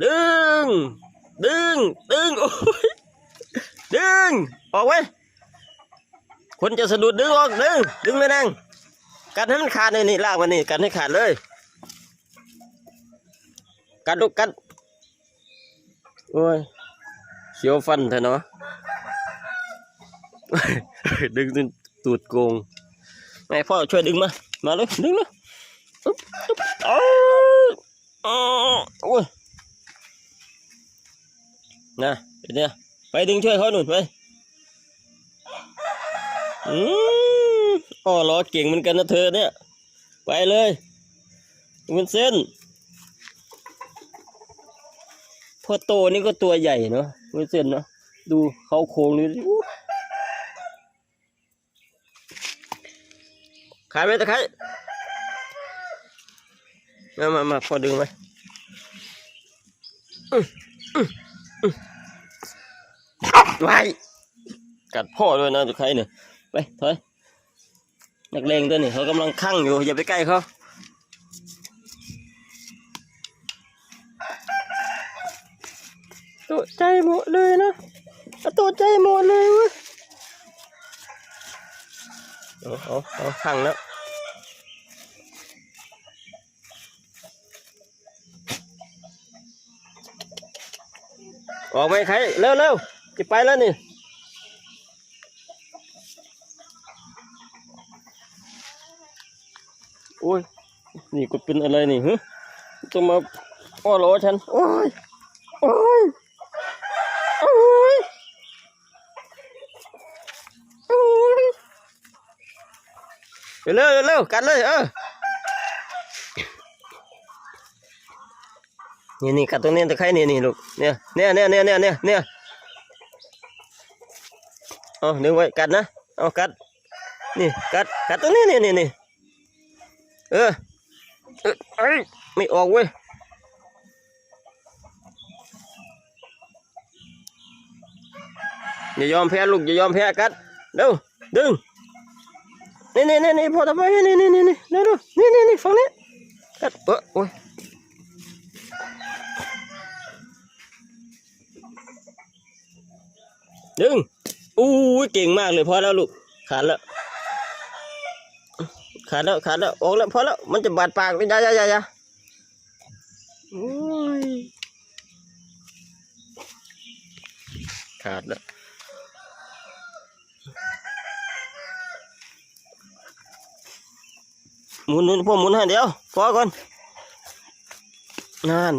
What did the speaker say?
ດຶງ ດຶງ ດຶງ ໂອ້ຍ ດຶງ ອອກໄວ້ ຄົນຈະສະດຸດ ດຶງອອກ ດຶງ ດຶງແມ່ນາງ ກັດໃຫ້ມັນຂາດ ນີ້ ລາກມັນນີ້ ກັດໃຫ້ຂາດເລີຍ ກັດລູກ ກັດ ໂອ້ຍ ຂຽວຟັນແທ້ເນາະ ດຶງຈົນຕູດໂກ່ງ ໃຫ້ພໍ່ຊ່ວຍດຶງມາ ມາເລີຍ ດຶງເລີຍ ອຶບ ອຶບ ເອີ ໂອ້ຍ ນະ ເປັນແນວ ໄປດຶງຊ່ວຍເຂົາໜູນ ໄປ ອືມ ອໍ້ ລໍ້ເກັ່ງເໝືອນກັນນະເທີເນຍ ໄປເລີຍ ວຸ້ນເສັ້ນ ພໍ່ໂຕນີ້ກໍຕົວໃຫຍ່ເນາະ ວຸ້ນເສັ້ນເນາະ ດູເຂົາໂຄງນີ້ ຂາຍໄວ້ຕະໄຄ ມາ ມາ ມາ ພໍ່ດຶງໄວ້ ອື ອື ອື ໄວ້ ກັດພໍ່ດ້ວຍນະຕະໄຄນີ້ ໄປ ຖອຍ ນັກເລງຕົວນີ້ ເຂົາກຳລັງຄັງຢູ່ ຢ່າໄປໃກ້ເຂົາ ໂຕະໃຈໝົດເລີຍນະ ໂຕະໃຈໝົດເລີຍເວີຍ ເອົາ ເອົາ ເອົາ ຂັງແລ້ວ ອອກໄໝໄຄ ເລັວໆ ຈະໄປແລ້ວນີ້ ໂອ້ຍ ນີ້ກໍເປັນອະໄລນີ້ ຫຶ ຕ້ອງມາອ້ອລໍ້ຊັ້ນ ໂອ້ຍ ໂອ້ຍ ໂອ້ຍ ໂອ້ຍ ເລັວໆ ເລັວໆ ກັດເລີຍ ເອີ ນີ້ໆ ກັດຕົງນີ້ ຕະໄຄນີ້ ນີ້ລູກ ນີ້ ນີ້ ນີ້ ເອົາ ດຶງໄວ້ ກັດນະ ເອົາ ກັດ ນີ້ ກັດ ກັດຕົງນີ້ ນີ້ ນີ້ ນີ້ ເອີ ເອີ ເອີຍ ໄມ່ອອກເວີຍ ຢ່າຍອມແພ້ລູກ ຢ່າຍອມແພ້ ກັດ ເລັວ ດຶງ ນີ້ໆໆໆ ພໍ່ທຳໄມ ນີ້ໆໆໆ ເລັວໆ ນີ້ໆໆ ຝັ່ງນີ້ ກັດ ເອີ ໂອ້ຍ ດຶງ ອູ້ຍ ເກັ່ງມາກເລີຍ ພໍແລ້ວລູກ ຂາດແລ້ວ ຂາດແລ້ວ ຂາດແລ້ວ ອອກແລ້ວ ພໍແລ້ວ ມັນຈະບາດປາກ ຢ່າ ຢ່າ ຢ່າ ຢ່າ ໂອ້ຍ ຂາດແລ້ວ ໝູນ ໝູນ ພວກໝູນໃຫ້ ດຽວ ພໍກ່ອນ ນັ້ນ